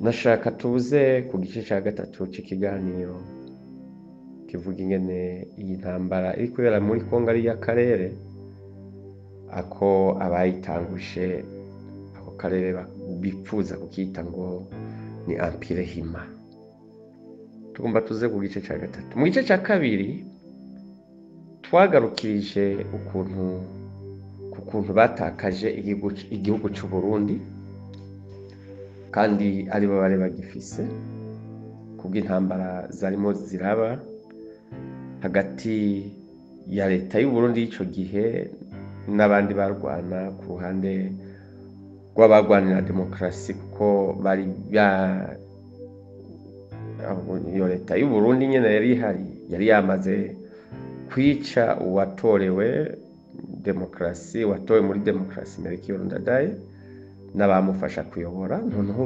Nashaka tuze ku gice cya gatatu cy'ikiganiro kivuga ingene iyi ntambara iri kubera muri Kongo ari iy'akarere, ako abayitanguje ako karere bipfuza kukita ngo ni Empire Hima. Tugomba tuze ku gice cya gatatu. Mu gice cya kabiri twagarukirije ukuntu ku kuntu batakaje igihugu cy'u Burundi, kandi aribo bari bagifise, kubw'intambara zarimo ziraba hagati ya leta y'u Burundi y'icyo gihe n'abandi barwana ku ruhande rw'abagwanira demokarasi, kuko bari iyo leta y'u Burundi nyine yari ihari, yari yamaze kwica uwatorewe demokarasi, watowe muri demokarasi, Melchior Ndadaye, n'abamufasha kuyobora. Noneho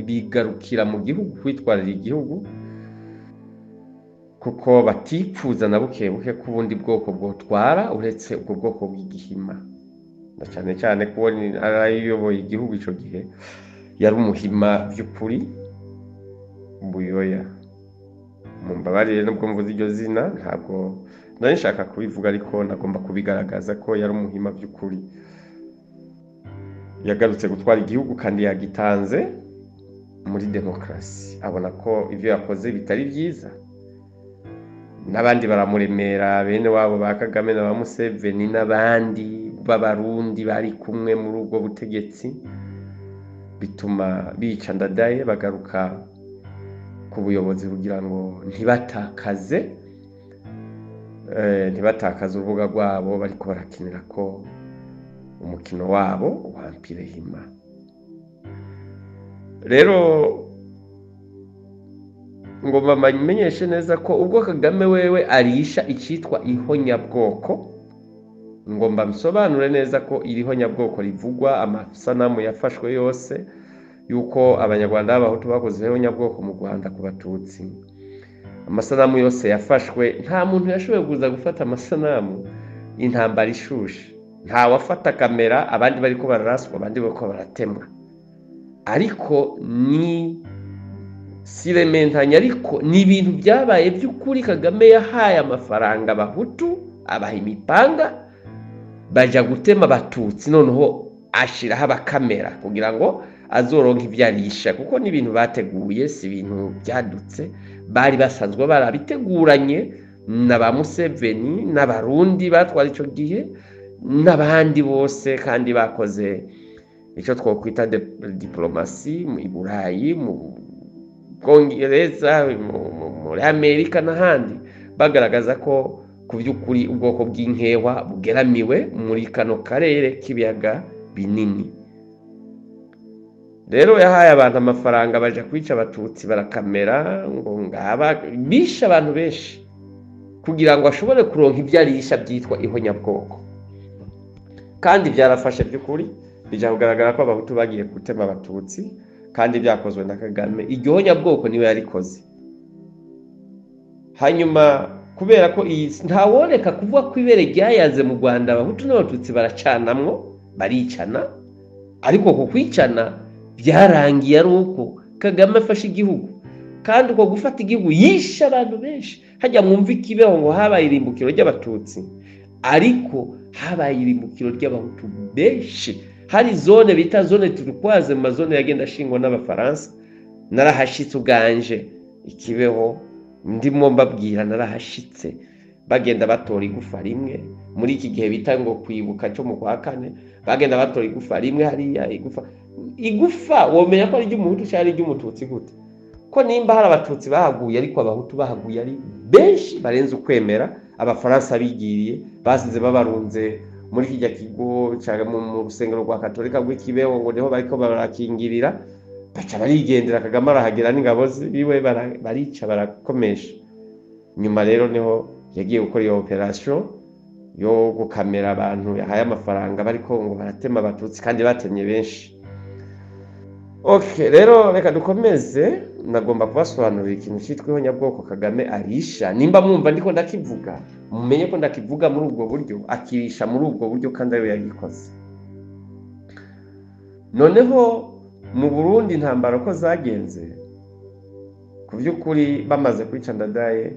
bigarukira mu gihugu kwitwarira igihugu, kuko batipfuza na buke buke ko ubundi bwoko bwotwara uretse ubwo bwoko bw'igihima, na cyane cyane kubona arayoboye igihugu ico gihe yari umuhima by'ukuri, Buyoya. Mumbabarire nubwo mvuze iryo zina, ntabwo nari nshaka kubivuga, ariko nagomba kubigaragaza ko yari umuhima by'ukuri. Yagarutse gutwara igihugu kandi yagitanze muri demokarasi, abona ko ibyo yakoze bitari byiza, n'abandi baramuremera, bene wabo ba Kagame na ba Museveni n'abandi b'Abarundi bari kumwe muri ubwo butegetsi, bituma bica Ndadaye, bagaruka ku buyobozi kugira ngo ntibatakaze urubuga rwabo bariko barakinira ko umukino wabo wa Empire Hima. Rero ngomba mbamenyeshe neza ko ubwo Kagame wewe arisha icitwa ihonyabwoko, ngomba msobanure neza ko iri honyabwoko rivugwa, amasanamu yafashwe yose yuko Abanyarwanda b'Abahutu bakoze ihonyabwoko mu Rwanda ku Batutsi, amasanamu yose yafashwe, nta muntu yashoboye kuza gufata amasanamu intambara ishushe, nta wafata kamera, abandi bariko bararaswa, abandi bariko baratemwa. Ariko ni sirementanya, ariko ni ibintu byabaye by'ukuri. Kagame yahaye amafaranga Abahutu, abaha imipanga, baja gutema Abatutsi, noneho ashiraho abakamera kugira ngo azoronke ibyo arisha, kuko ni ibintu bateguye, si ibintu byadutse, bari basanzwe barabiteguranye na ba Museveni n'Abarundi batwara ico gihe n'abandi bose, kandi bakoze icyo twokwita diplomasi mu Burayi, mu Bwongereza, muri Amerika n'ahandi, bagaragaza ko ku by'ukuri ubwoko bw'inkehwa bugeramiwe muri kano karere k'ibiyaga binini. Rero yahaye abantu amafaranga baja kwica Abatutsi, barakamera ngo ngaba bishe abantu benshi kugira ngo ashobore kuronka ibyo arisha byitwa ihonyabwoko. Kandi byarafashe by'ukuri, bija kugaragara ko Abahutu bagiye gutema Abatutsi, kandi byakozwe na Kagame. Iryo honyabwoko niwe yarikoze. Hanyuma kubera ko ntawoneka kuvuga ko ibere ryayaze mu Rwanda, Abahutu n'Abatutsi baracanamwo, baricana, ariko ku kwicana byarangiye ari uko Kagame afashe igihugu, kandi uko gufata igihugu yishe abantu benshi. Hajya mwumva ikibeho ngo habaye irimbukiro ry'Abatutsi, ariko habaye irimbukiro ry'Abahutu benshi. Hari zone bita zone turquoise, mu mazone yagenda ashingwa n'Abafaransa, narahashitse ubwanje ikibeho, ndimo mbabwira narahashitse, bagenda batora igufa rimwe muri iki gihe bita ngo kwibuka cyo mu kwa kane, bagenda batora igufa rimwe hariya, igufa womenya ko ari iry'Umuhutu cyangwa ari iry'Umututsi gute? Ko nimba hari Abatutsi bahaguye, ariko Abahutu bahaguye ari benshi barenze ukwemera. Abafaransa bigiriye basize babarunze muri kijya kigo cyangwa mu rusengero rwa Katolika rw'ikibeho, ngo niho bariko barakingirira, baca barigendera. Kagame arahagera n'ingabo ziwe, barica, barakomesha. Nyuma rero niho yagiye gukora iyo operation yo gukamera abantu yahaye amafaranga bariko ngo baratema Abatutsi, kandi batemye benshi. Okay, rero reka dukomeze. Nagomba kubasobanurira ikintu cyitwa ihonyabwoko Kagame arisha. Nimba mwumva ndiko ndakivuga, mumenye ko ndakivuga muri ubwo buryo, akirisha muri ubwo buryo, kandi ariwe yagikoze. Noneho Mu Burundi intambara uko zagenze, ku by'ukuri bamaze kwica Ndadaye,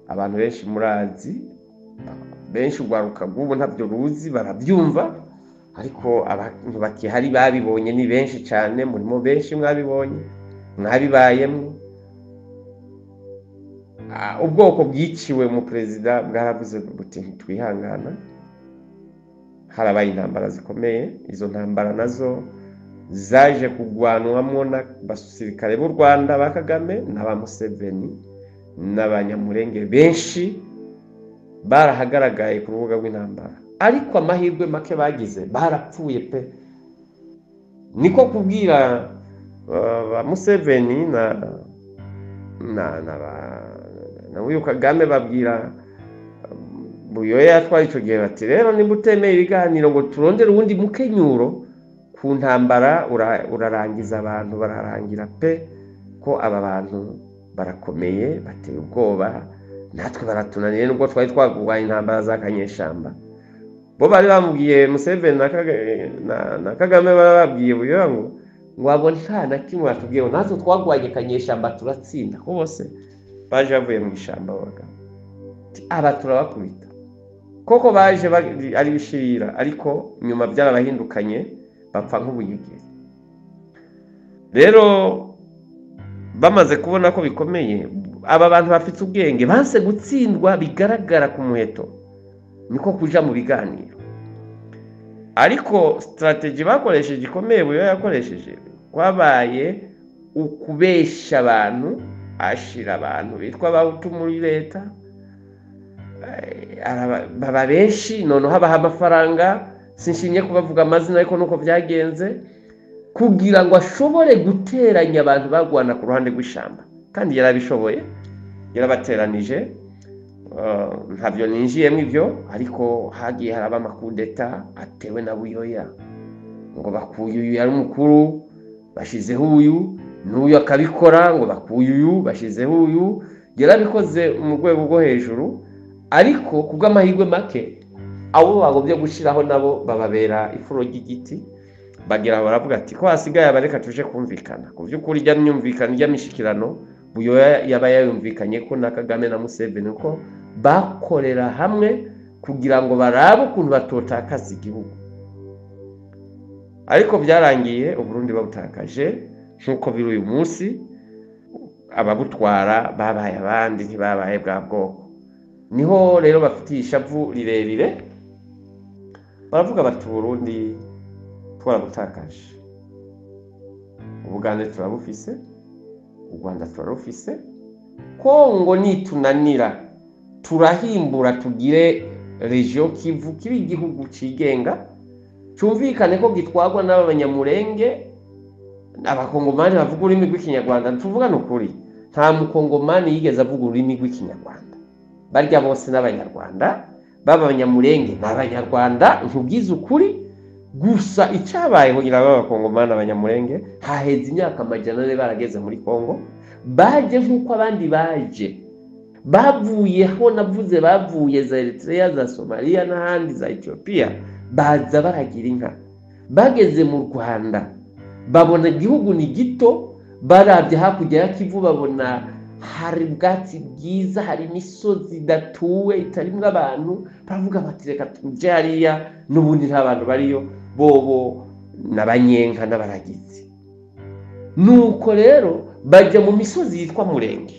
abantu benshi murazi, benshi urwaruka rw'ubu ntabyo ruzi, barabyumva, ariko abantu bakihari babibonye ni benshi cyane, murimo benshi mwabibonye, mwabibayemo. Ubwoko bwiciwe mu perezida bwaravuze buti ntitwihangana. Harabaye intambara zikomeye, izo ntambara nazo zaje kugwanwamwo n'abasirikare b'u Rwanda ba Kagame n'aba Museveni n'abanyamurenge benshi barahagaragaye ku rubuga rw'intambara, ariko amahirwe make bagize barapfuye pe. Niko kubwira ba Museveni na uyu Kagame, babwira Buyoya yatwaye icyo gihe bati rero niba utemeye ibiganiro ngo turondere uwundi mukenyuro ku ntambara, urarangiza abantu bararangira pe, ko aba bantu barakomeye, bateye ubwoba, natwe baratunaniye nubwo twari twagurwanya intambara za Kanyeshamba. Bo bari bamubwiye Museveni na Kagame barababwiye Buyoya ngo abo nta na kimwe batubwiye, natwe twagwanye Kanyeshamba turatsinda, ko bose baje bavuye mu ishyamba bagabo aba turabakubita koko baje ari bishirira, ariko nyuma byarabahindukanye bapfa nk'ubunyegeri. Rero bamaze kubona ko bikomeye, aba bantu bafite ubwenge banse gutsindwa bigaragara ku muheto, niko kuja mu biganiro. Ariko strategy bakoresheje ikomeye Buyoya yakoresheje kwabaye ukubesha abantu, ashira abantu bitwa abahutu muri leta, baba benshi, noneho abaha amafaranga, sinshimye kubavuga amazina ariko nuko byagenze, kugira ngo ashobore guteranya abantu bagwana ku ruhande rw'ishamba, kandi yarabishoboye, yarabateranije. Ntabyo ninjiyemo ibyo, ariko hagiye haraba amakudeta atewe na Buyoya, ngo bakuye uyu yari umukuru bashizeho uyu, n'uyu akabikora, ngo bakuye uyu bashizeho uyu. Yarabikoze mu rwego rwo hejuru, ariko kubw'amahirwe make abo bagombye gushiraho nabo bababera ifuro ry'igiti, bagira baravuga ati ko hasigaye abareka tuje kumvikana. Ku by'ukuri ijya myumvikana, ijya mishikirano Buyoya yaba yayumvikanye ko na Kagame na Museveni ko bakorera hamwe kugira ngo barabe ukuntu batotakaza igihugu. Ariko byarangiye Uburundi babutakaje nk'uko biri uyu munsi, ababutwara babaye abandi, ntibabaye bwa bwoko. Niho rero bafitiye ishavu rirerire, baravuga bati Burundi twarabutakaje, Ubugande turabufise, u Rwanda turarufise, Kongo nitunanira turahimbura tugire region Kivu kibi igihugu cigenga, cumvikane ko gitwagwa n'abanyamurenge, abakongomani bavuga ururimi rw'ikinyarwanda. Tuvugane ukuri, nta mukongomani yigeze avuga ururimi rw'ikinyarwanda, barya bose n'abanyarwanda, baba abanyamurenge n'abanyarwanda, nkubwize ukuri. Gusa icyabayeho ngira b'abakongomani abanyamurenge haheze imyaka 400 barageze muri Kongo, baje nk'uko abandi baje bavuyeho, navuze bavuye za Eritrea, za Somalia n'ahandi, za Ethiopia, baza baragira inka. Bageze mu Rwanda babona igihugu ni gito, barabye hakurya ya Kivu babona hari ubwatsi bwiza, hari imisozi idatuwe itarimwo abantu, baravuga bati reka tuje hariya n'ubundi nta bantu bariyo, bobo n'abanyenka n'abaragizi. Nuko rero bajya mu misozi yitwa Murenge.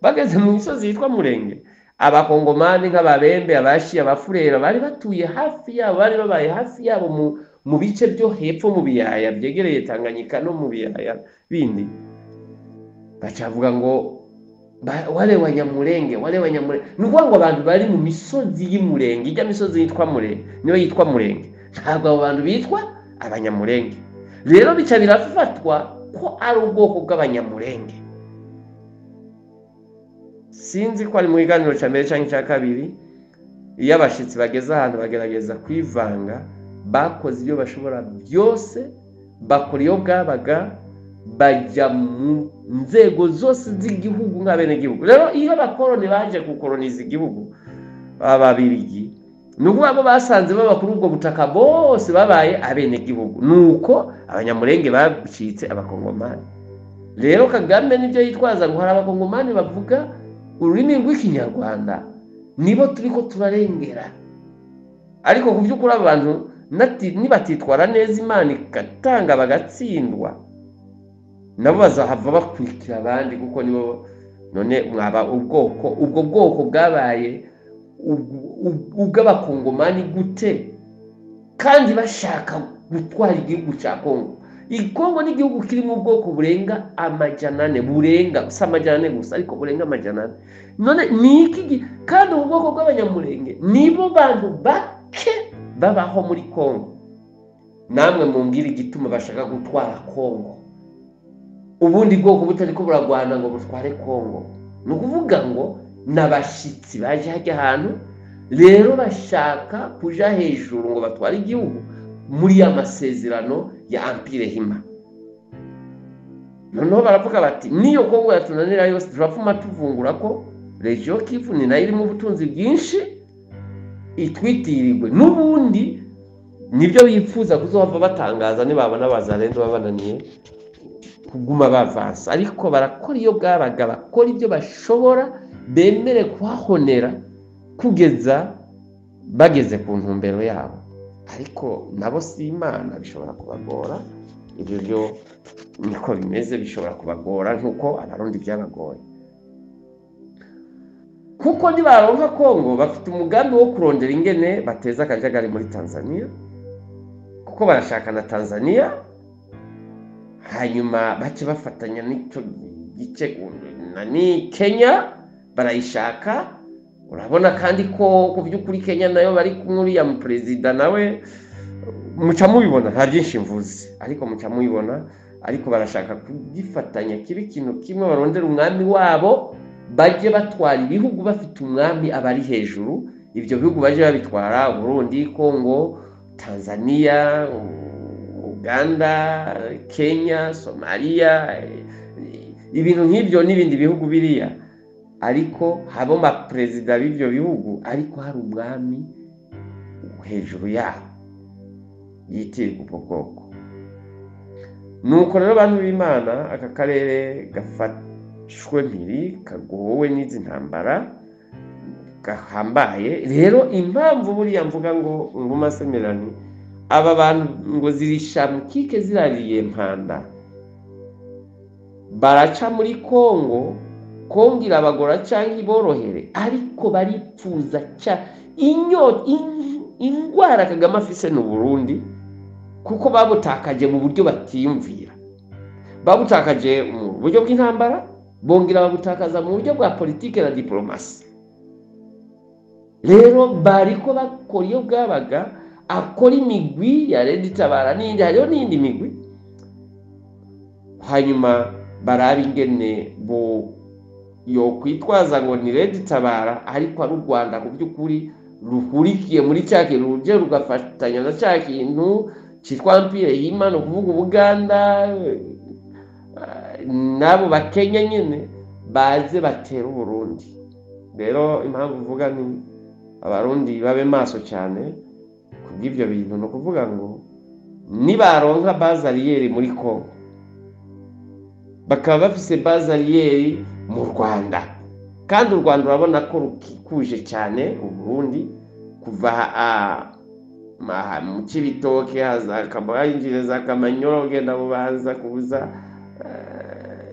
Bageze mu misozi yitwa Murenge, abakongomani nk'ababembe, abashi, abafurera bari batuye hafi yabo, bari babaye hafi yabo mu bice byo hepfo mu biyaya byegereye Tanganyika no mu biyaya bindi, bacavuga ngo wale wanyamurenge, wale wanyamurenge. Ni ukuvuga ngo abantu bari mu misozi y'Imurenge, ijya misozi yitwa Murenge niyo yitwa Murenge, ntabwo abo bantu bitwa abanyamurenge. Rero bica birafatwa ko ari ubwoko bw'abanyamurenge. Sinzi ko ari mu kiganiro cya mbere cyangwa icya kabiri, iyo abashitsi bageze ahantu bagerageza kwivanga, bakoze ibyo bashobora byose, bakora iyo bwabaga, bajya mu nzego zose z'igihugu nk'abenegihugu. Rero iyo abakoroni baje gukoroniza igihugu, ababirigi Ni ukuvuga abo basanze baba kuri ubwo butaka bose babaye abenegihugu, nuko Abanyamurenge bacitse Abakongomani. Rero Kagame nibyo yitwaza ngo hari Abakongomani bavuga ururimi rw'Ikinyarwanda, nibo turiko turarengera. Ariko ku by'ukuri abantu nibatitwara neza, Imana igatanga bagatsindwa, nabo bazahava bakurikira abandi, kuko nibo none mwaba ubwoko, ubwo bwoko bwabaye ubw'Abakongomani gute kandi bashaka gutwara igihugu cya Kongo? Kongo ni igihugu kirimo ubwoko burenga 400, burenga, si 400 gusa, ariko burenga 400. None ni iki? Kandi ubu bwoko bw'Abanyamurenge nibo bantu bake babaho muri Kongo. Namwe mumbwire igituma bashaka gutwara Kongo, ubundi bwoko butari ko buragwana ngo butware Kongo. Ni ukuvuga ngo n'abashyitsi baje hajya ahantu, rero bashaka kuja hejuru ngo batware igihugu muri ya masezerano ya Empire Hima. Noneho baravuga bati: "Niyo Kongo yatunanira yose, turapfuma tuvungura ko région Kivu ni nayo irimo ubutunzi bwinshi, itwitirirwe." N'ubundi nibyo bifuza kuzohava batangaza nibabona Abazalendo babananiye kuguma bavansa. Ariko barakora iyo bwabaga, bakora ibyo bashobora, bemere kuhahonera kugeza bageze ku ntumbero yabo. Ariko nabo si Imana, bishobora kubagora. Ibyo byo niko bimeze, bishobora kubagora nk'uko Abarundi byabagoye, kuko nibaronka Kongo bafite umugambi wo kurondera ingene bateza akajagari muri Tanzania, kuko barashaka na Tanzania, hanyuma bace bafatanya n'icyo gice na ni Kenya barayishaka. Urabona kandi ko ku by'ukuri Kenya nayo bari kumwe, uriya mu perezida nawe muca mubibona. Nta byinshi mvuze, ariko muca mubibona. Ariko barashaka kugifatanya kiba ikintu kimwe, barondera umwami wabo, bajye batwara ibihugu bafite umwami abari hejuru. Ibyo bihugu bajye babitwara: Burundi, Kongo, Tanzania, Uganda, Kenya, Somalia, ibintu nk'ibyo n'ibindi bihugu biriya. Ariko habo perezida b'ibyo bihugu, ariko hari umwami hejuru yabo yitirirwa ubwo bwoko. Nuko rero, bantu b'Imana, aka karere gafashwe mpiri, kagowe n'izi ntambara gahambaye. Rero impamvu buriya mvuga ngo nguma semerani aba bantu ngo zirishamukike zirariye mpanda, baraca muri Kongo, Kongo irabagora cyangwa iborohere, ariko baripfuza cya ingwara Kagame afise ni Burundi, kuko babutakaje mu buryo batiyumvira. Babutakaje mu buryo bw'intambara, bongera babutakaza mu buryo bwa politike na diplomasi. Rero bariko bakora iyo bwabaga, akora imigwi ya Red Tabara n'iyindi, hariho n'iyindi migwi, hanyuma barabe ingene bo yokwitwaza ngo ni Red Tabara, ariko ari u Rwanda ku by'ukuri ruhurikiye muri cya kintu, ruje rugafatanya na cya kintu cyitwa Empire Hima, ni ukuvuga Ubuganda n'abo Bakenya nyine, baze batera Uburundi. Rero impamvu mvuga ni Abarundi babe maso cyane kubw'ibyo bintu, ni ukuvuga ngo nibaronka base arrière muri Congo, bakaba bafise base arrière mu Rwanda, kandi u Rwanda urabona ko rukikuje cyane Uburundi, kuva mu Cibitoke haza yinjira za Kamanyola, ugenda Bubanza, kubuza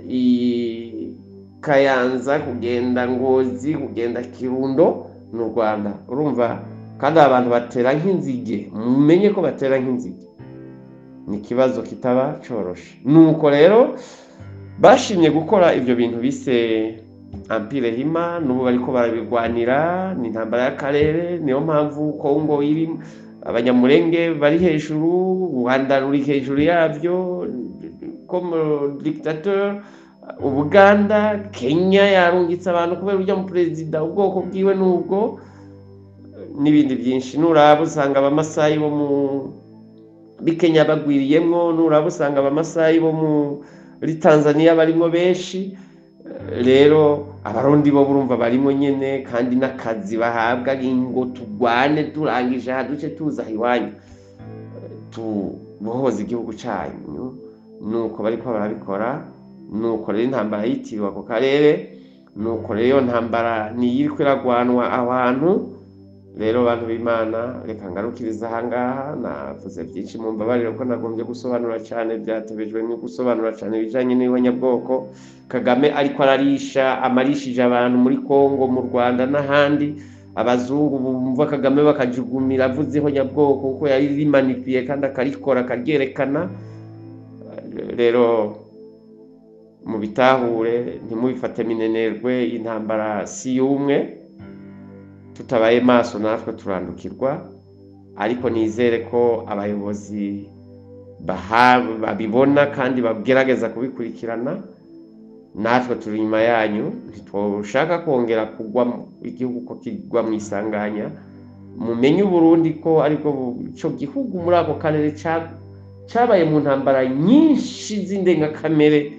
i Kayanza, kugenda Ngozi, kugenda Kirundo, ni u Rwanda. Urumva kandi aba bantu batera nk'inzige, mumenye ko batera nk'inzige, ni ikibazo kitaba coroshe. Nuko rero bashimye gukora ibyo bintu bise Empire Hima, n'ubu bariko barabirwanira. Ni intambara y'akarere, niyo mpamvu Kongo iri Abanyamurenge bari hejuru, u Rwanda ruri hejuru yabyo comme dictateur, Ubuganda, Kenya yarungitse abantu kubera ujya mu perezida ubwoko bwiwe n'ubwo, n'ibindi byinshi. Nuraba usanga Abamasayi bo muri Kenya bagwiriyemwo, nuraba usanga Abamasayi bo muri Tanzania barimo benshi. Rero Abarundi bo burumva barimo nyene, kandi n'akazi bahabwa ngo tugwane turangije aha duce tuza iwanyu tubohoza igihugu cyanyu. Nuko bariko barabikora. Nuko rero intambara yitiriwe ako karere, nuko rero iyo ntambara niyiriko iragwanwa aho hantu. Rero bantu b'Imana, reka ngarukiriza ahangaha. Navuze byinshi, mu mbabarire ko nagombye gusobanura cyane, byatebejwe no gusobanura cyane ibijanye n'ihonyabwoko Kagame ariko ararisha, amarishije abantu muri Kongo, mu Rwanda n'ahandi. Abazungu bumva Kagame bakajugumira avuze ihonyabwoko, kuko yari rimanipiye kandi akarikora akaryerekana. Rero mubitahure, ntimubifate minenerwe. Intambara si y'umwe, tutabaye maso natwe turandukirwa. Ariko nizere ko abayobozi babibona kandi bagerageza kubikurikirana. Natwe turi inyuma yanyu, ntitwoshaka kongera kugwa igihugu ko kigwa mu isanganya. Mumenye Uburundi ko ariko ico gihugu muri ako karere cabaye mu ntambara nyinshi z'indengakamere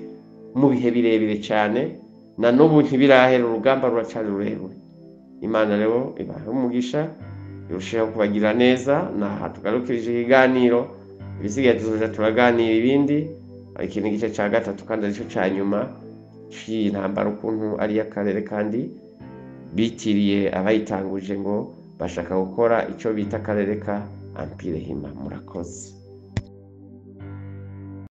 mu bihe birebire cyane, na n'ubu ntibirahera, urugamba ruracari rurerure. Imana rero ibahe umugisha, irusheho kubagira neza. Naha tugarukirije ikiganiro, ibisigaye tuzoja turaganira ibindi. Iki ni igice ca gatatu kandi arico ca nyuma c'iyi ntambara, ukuntu ari iy'akarere kandi bitiriye abayitanguje ngo bashaka gukora ico bita akarere ka Empire Hima. Murakoze.